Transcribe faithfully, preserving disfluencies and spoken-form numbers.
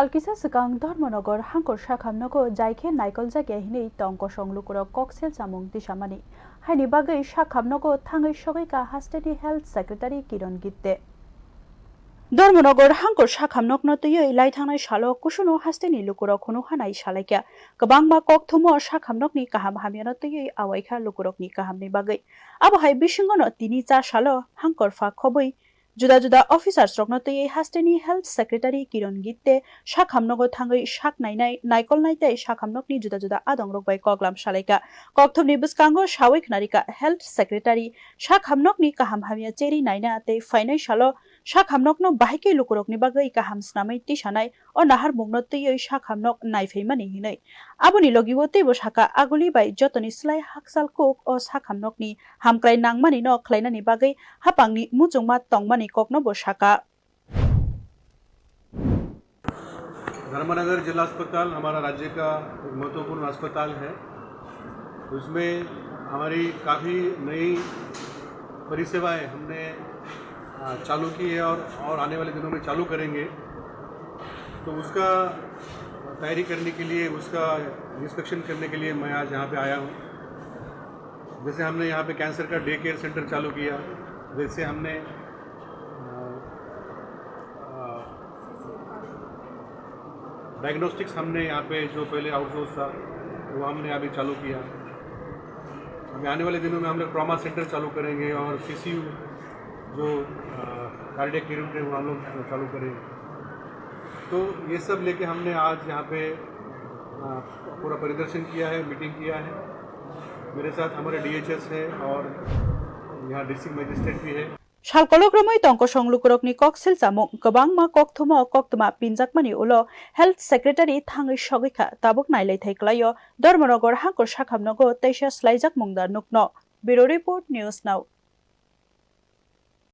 Sal kisa swkang Dharmanagar hangkor sakhamnogo jai khe naikoljak ya hinwi tong kosong lukurok kok selchamung tisamani. Haini bagwi sakhamnogo thangwi sogwi ka hasteni Health Secretary Kiron Gitte. Dharmanagar hangkor sakhamnokno twiwi lai thangnai salo kusuno hasteni lukurok hunu hanai salaikha. Kwbangma kokthumo sakhamnokni kaham hamyano twiwi awaikha lukurokni kahamni bagwi. Abo hai bisingono tini cha salo hangkor pha khobwi juda juda officers rokno twiwi hasteni Health Secretary Kiron Gitte sakhamnogo thangwi sak nainai, naikolnai tei sakhamnokni juda juda adongrok bai koklam salaikha. Kokthumni bwskango sawi khnarikha Health Secretary sakhamnokni kaham hamya cheri naina tei phainai salo sakhamnokno bahai khe lukurokni bagwi kaham snamwi tisanai o naharmungno twiwi sakhamnok naiphaimani hinwi. Aboni logibo teibo sakha, aguli bai jotoni slai hakchal kuk o sakhamnokni hamkrai nangmanino khlainani bagwi hapangni muchungma tongmani kokno bo sakha. धर्मानगर जिला अस्पताल हमारा राज्य का एक महत्वपूर्ण अस्पताल है। उसमें हमारी काफ़ी नई परिसेवाएं हमने, आ, चालू की है और, और आने वाले दिनों में चालू करेंगे। तो उसका तैयारी करने के लिए, उसका इंस्पेक्शन करने के लिए मैं आज यहाँ पे आया हूँ। जैसे हमने यहाँ पे कैंसर का डे केयर सेंटर चालू किया, जैसे हमने, अ, अ, डायग्नोस्टिक्स हमने यहाँ पे जो पहले आउटसोर्स था, वो हमने अभी चालू किया। अभी आने वाले दिनों में हम लोग ट्रॉमा सेंटर चालू करेंगे और सीसीयू जो, अ, कार्डियक यूनिट है, वो हम लोग चालू करेंगे। तो ये सब लेके हमने आज यहाँ पे, अ, पूरा परिदर्शन किया है, मीटिंग किया है। मेरे साथ हमारे डीएचएस है और यहाँ डिस्ट्रिक्ट मजिस्ट्रेट भी है। Sal kolok romwi tong kosong lukurokni kok selchamung, kwbangma kokthumo koktwma pinjakmani ulo Health Secretary thangwi sogwi kha, tabuk nailaithai kwlaio Dharmanagar hangkor sakhamnogo teisa swlaijakmung da nukno. Bureau Report, News Now.